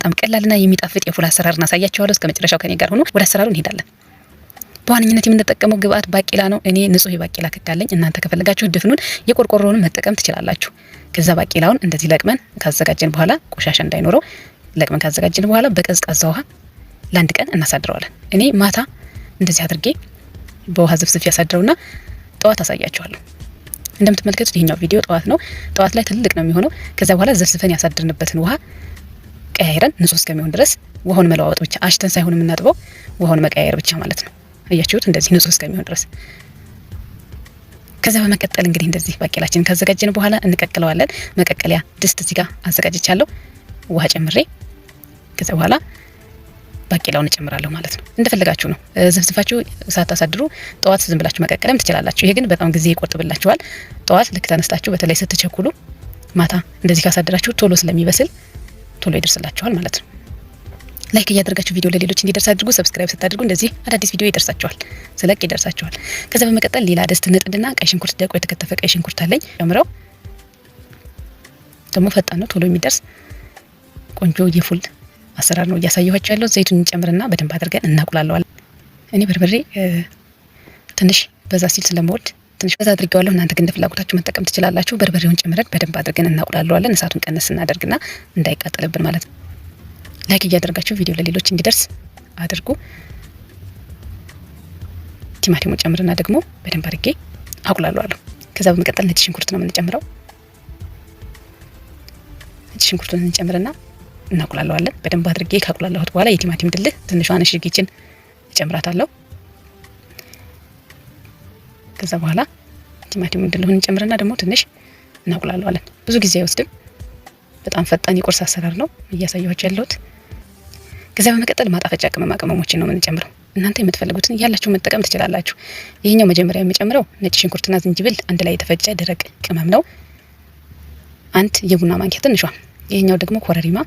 በጣም ቀላልና የሚጣፍጥ የፉል አሰራር እናሳያችኋለሁ። እስከ መጨረሻው ከኔ ጋር ሆኖ ወደ አሰራሩ እንሄዳለን። በዋነኝነት የምንጠቀመው ግብአት ባቄላ ነው። እኔ ንጹህ የባቄላ ክክ አለኝ። እናንተ ከፈለጋችሁ ድፍኑን የቆርቆሮውን መጠቀም ትችላላችሁ። ከዛ ባቄላውን እንደዚህ ለቅመን ካዘጋጀን በኋላ፣ ቆሻሻ እንዳይኖረው ለቅመን ካዘጋጀን በኋላ፣ በቀዝቃዛ ውሃ ለአንድ ቀን እናሳድረዋለን። እኔ ማታ እንደዚህ አድርጌ በውሃ ዘፍዝፌ ያሳድረውና ጠዋት አሳያችኋለሁ። እንደምትመለከቱት ይሄኛው ቪዲዮ ጠዋት ነው። ጠዋት ላይ ትልቅ ነው የሚሆነው። ከዛ በኋላ ዘፍዝፈን ያሳድርንበትን ውሃ ቀያይረን ንጹህ እስከሚሆን ድረስ ውሃውን መለዋወጥ ብቻ፣ አሽተን ሳይሆን የምናጥበው፣ ውሃውን መቀያየር ብቻ ማለት ነው። አያችሁት? እንደዚህ ንጹህ እስከሚሆን ድረስ። ከዛ በመቀጠል እንግዲህ እንደዚህ ባቄላችንን ካዘጋጀን በኋላ እንቀቅለዋለን። መቀቀሊያ ድስት እዚህ ጋር አዘጋጅቻለሁ። ውሃ ጨምሬ ከዛ በኋላ ባቄላውን እጨምራለሁ ማለት ነው። እንደፈለጋችሁ ነው። ዘፍዝፋችሁ ሳታሳድሩ ጠዋት ዝም ብላችሁ መቀቀልም ትችላላችሁ። ይሄ ግን በጣም ጊዜ ይቆጥብላችኋል። ጠዋት ልክ ተነስታችሁ፣ በተለይ ስትቸኩሉ፣ ማታ እንደዚህ ካሳደራችሁ ቶሎ ስለሚበስል ቶሎ ይደርስላችኋል ማለት ነው። Like እያደረጋችሁ ቪዲዮ ለሌሎች እንዲደርስ አድርጉ። Subscribe ስታደርጉ እንደዚህ አዳዲስ ቪዲዮ ይደርሳችኋል፣ ስለቅ ይደርሳችኋል። ከዛ በመቀጠል ሌላ ድስት ንጥድና ቀይ ሽንኩርት፣ ደቆ የተከተፈ ቀይ ሽንኩርት አለኝ፣ ጨምረው ደግሞ ፈጣን ነው፣ ቶሎ የሚደርስ ቆንጆ የፉል አሰራር ነው እያሳየኋችሁ ያለው። ዘይቱን እንጨምርና በደንብ አድርገን እናቁላለዋለን። እኔ በርበሬ ትንሽ በዛ ሲል ስለምወድ ትንሽ በዛ አድርጌዋለሁ። እናንተ ግን እንደ ፍላጎታችሁ መጠቀም ትችላላችሁ። በርበሬውን ጨምረን በደንብ አድርገን እናቁላለዋለን። እሳቱን ቀነስ እናደርግና እንዳይቃጠልብን ማለት ነው። Like እያደረጋችሁ ቪዲዮ ለሌሎች እንዲደርስ አድርጉ። ቲማቲሙን ጨምርና ደግሞ በደንብ አድርጌ አቁላለዋለሁ። ከዛ በመቀጠል ነጭ ሽንኩርት ነው የምንጨምረው። ነጭ ሽንኩርቱን እንጨምርና እናቁላለዋለን። በደንብ አድርጌ ካቁላላሁት በኋላ የቲማቲም ድልህ ትንሿን እሽጊችን እጨምራታለሁ። ከዛ በኋላ ቲማቲሙን ድልሁን እንጨምርና ደግሞ ትንሽ እናቁላለዋለን። ብዙ ጊዜ አይወስድም። በጣም ፈጣን የቁርስ አሰራር ነው እያሳየኋችሁ ያለሁት። ከዚያ በመቀጠል ማጣፈጫ ቅመማ ቅመሞችን ነው የምንጨምረው። እናንተ የምትፈልጉትን ያላችሁ መጠቀም ትችላላችሁ። ይሄኛው መጀመሪያ የምጨምረው ነጭ ሽንኩርትና ዝንጅብል አንድ ላይ የተፈጨ ደረቅ ቅመም ነው። አንድ የቡና ማንኪያ ትንሿ። ይሄኛው ደግሞ ኮረሪማ።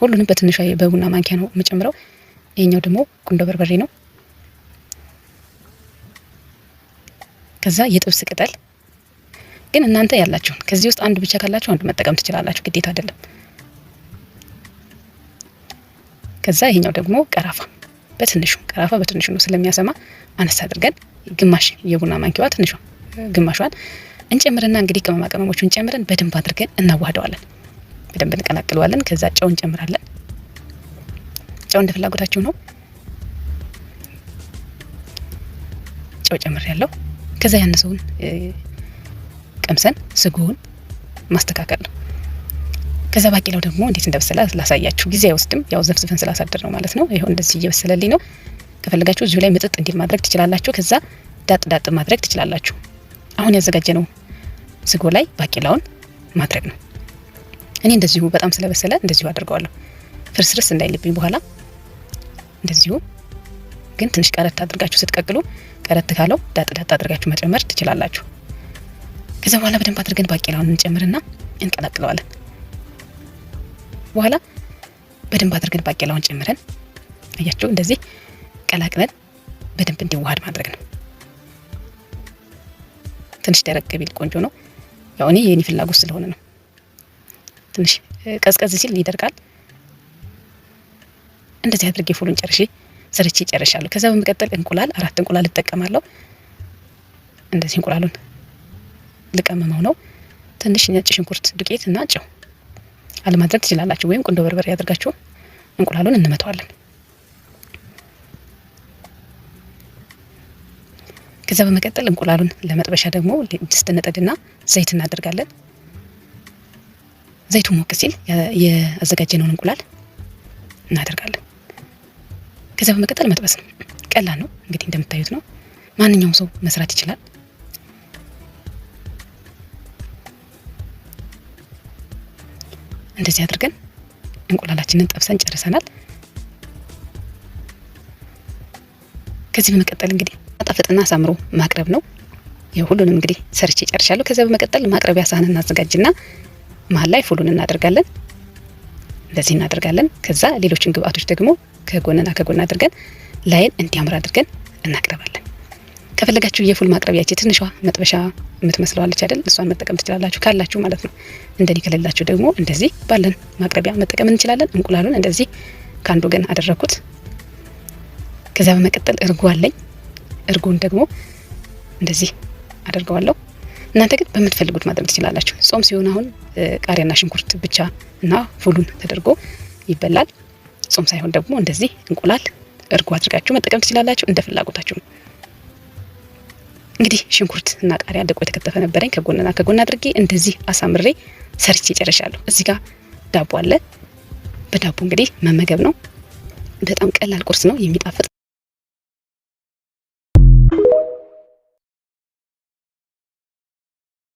ሁሉንም በትንሿ በቡና ማንኪያ ነው የምጨምረው። ይሄኛው ደግሞ ቁንዶ በርበሬ ነው። ከዛ የጥብስ ቅጠል፣ ግን እናንተ ያላችሁን ከዚህ ውስጥ አንዱ ብቻ ካላችሁ አንዱ መጠቀም ትችላላችሁ፣ ግዴታ አይደለም። ከዛ ይሄኛው ደግሞ ቀረፋ፣ በትንሹ ቀረፋ፣ በትንሹ ነው ስለሚያሰማ አነስ አድርገን ግማሽ የቡና ማንኪያዋ ትንሿ ግማሿን እንጨምርና እንግዲህ ቅመማ ቅመሞቹን ጨምረን በደንብ አድርገን እናዋህደዋለን። በደንብ እንቀላቅለዋለን። ከዛ ጨው እንጨምራለን። ጨው እንደ ፍላጎታችሁ ነው። ጨው ጨምር ያለው። ከዛ ያነሰውን ቀምሰን ስጎውን ማስተካከል ነው። ከዛ ባቄላው ደግሞ እንዴት እንደበሰለ ላሳያችሁ። ጊዜ አይወስድም። ያው ዘፍዝፈን ስላሳደር ነው ማለት ነው። ይኸው እንደዚህ እየበሰለልኝ ነው። ከፈለጋችሁ እዚሁ ላይ ምጥጥ እንዲል ማድረግ ትችላላችሁ። ከዛ ዳጥ ዳጥ ማድረግ ትችላላችሁ። አሁን ያዘጋጀነው ስጎ ላይ ባቄላውን ማድረግ ነው። እኔ እንደዚሁ በጣም ስለበሰለ እንደዚሁ አድርገዋለሁ። ፍርስርስ እንዳይልብኝ በኋላ እንደዚሁ፣ ግን ትንሽ ቀረት አድርጋችሁ ስትቀቅሉ ቀረት ካለው ዳጥ ዳጥ አድርጋችሁ መጨመር ትችላላችሁ። ከዛ በኋላ በደንብ አድርገን ባቄላውን እንጨምርና እንቀላቅለዋለን። በኋላ በደንብ አድርገን ባቄላውን ጨምረን፣ አያችሁ፣ እንደዚህ ቀላቅለን በደንብ እንዲዋሃድ ማድረግ ነው። ትንሽ ደረቅ ቢል ቆንጆ ነው። ያው እኔ የኔ ፍላጎት ስለሆነ ነው። ትንሽ ቀዝቀዝ ሲል ይደርቃል። እንደዚህ አድርጌ ፉሉን ጨርሼ ሰርቼ ጨርሻለሁ። ከዛ በመቀጠል እንቁላል፣ አራት እንቁላል እጠቀማለሁ። እንደዚህ እንቁላሉን ልቀመመው ነው። ትንሽ ነጭ ሽንኩርት ዱቄት እና ጨው አለማድረግ ትችላላችሁ፣ ወይም ቁንዶ በርበሬ አድርጋችሁ እንቁላሉን እንመተዋለን። ከዛ በመቀጠል እንቁላሉን ለመጥበሻ ደግሞ ድስት እንጥድና ዘይት እናደርጋለን። ዘይቱ ሞቅ ሲል ያዘጋጀነውን እንቁላል እናደርጋለን። ከዛ በመቀጠል መጥበስ ነው። ቀላል ነው እንግዲህ እንደምታዩት ነው። ማንኛውም ሰው መስራት ይችላል። እንደዚህ አድርገን እንቁላላችንን ጠብሰን ጨርሰናል። ከዚህ በመቀጠል እንግዲህ አጣፍጥና አሳምሮ ማቅረብ ነው። ሁሉንም እንግዲህ ሰርቼ ጨርሻለሁ። ከዚያ በመቀጠል ማቅረቢያ ሳህን እናዘጋጅና መሀል ላይ ፉሉን እናደርጋለን። እንደዚህ እናደርጋለን። ከዛ ሌሎችን ግብአቶች ደግሞ ከጎንና ከጎን አድርገን ላይን እንዲያምር አድርገን እናቀርባለን። ከፈለጋችሁ የፉል ማቅረቢያ ትንሿ መጥበሻ የምትመስለዋለች አይደል? እሷን መጠቀም ትችላላችሁ ካላችሁ ማለት ነው። እንደኔ ከሌላችሁ ደግሞ እንደዚህ ባለን ማቅረቢያ መጠቀም እንችላለን። እንቁላሉን እንደዚህ ከአንድ ወገን አደረግኩት። ከዚያ በመቀጠል እርጎ አለኝ። እርጎን ደግሞ እንደዚህ አደርገዋለሁ። እናንተ ግን በምትፈልጉት ማድረግ ትችላላችሁ። ጾም ሲሆን አሁን ቃሪያና ሽንኩርት ብቻ እና ፉሉን ተደርጎ ይበላል። ጾም ሳይሆን ደግሞ እንደዚህ እንቁላል እርጎ አድርጋችሁ መጠቀም ትችላላችሁ። እንደ ፍላጎታችሁ ነው። እንግዲህ ሽንኩርት እና ቃሪያ ደቆ የተከተፈ ነበረኝ። ከጎንና ከጎን አድርጌ እንደዚህ አሳምሬ ሰርቼ ጨርሻለሁ። እዚህ ጋር ዳቦ አለ። በዳቦ እንግዲህ መመገብ ነው። በጣም ቀላል ቁርስ ነው፣ የሚጣፍጥ።